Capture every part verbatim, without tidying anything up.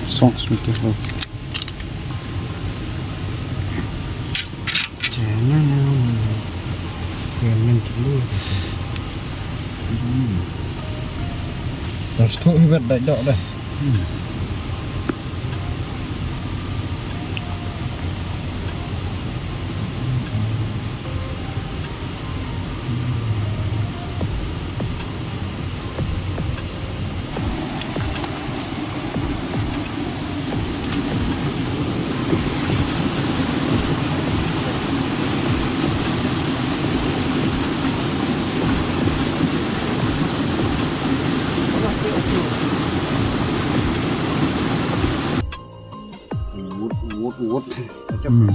Songs mi ke ho. Tar stok hi bet dai dok dai. Wut, wut, wut. Hmm.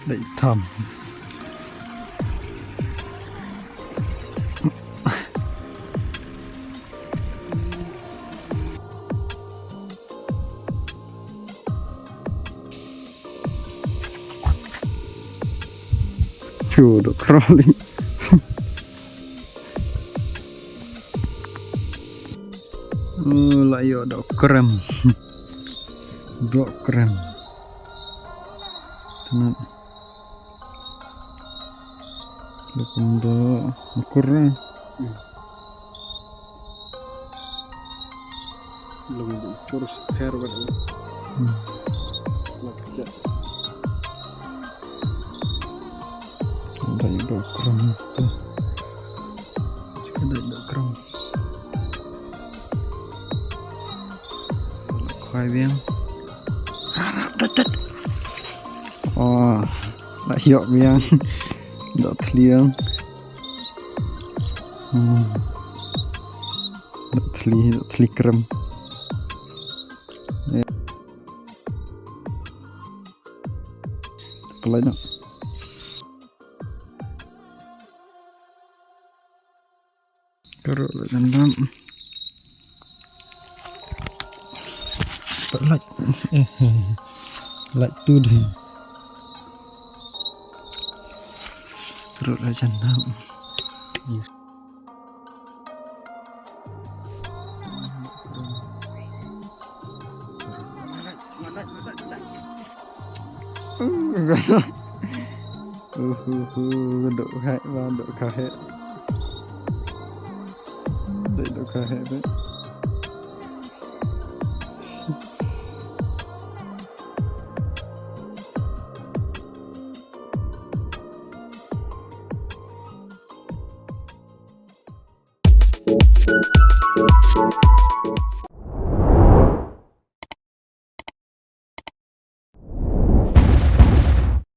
Dei tam. Chu, dohkrem. Oh, la ïoh dohkrem. Dohkrem. Tang. Lok kumto, makur. Hmm. Long makur sa pher bad. Hmm. Slap jat. Dei dohkrem to. Jaka dei dohkrem. Khwai biang. Rap, rap, dat, dat. Oh, la ïoh biang. Dohthli biang. Hmm. Dohthli, dohthli krem. Eh. Pynlait noh. Ka ruh la jan dap. Pynlait. Eh, eh. Lait tu dei. Ka ruh la jan dap. Uhuhu, dohkha heh ba, dohkha heh. Dei dohkha heh ba.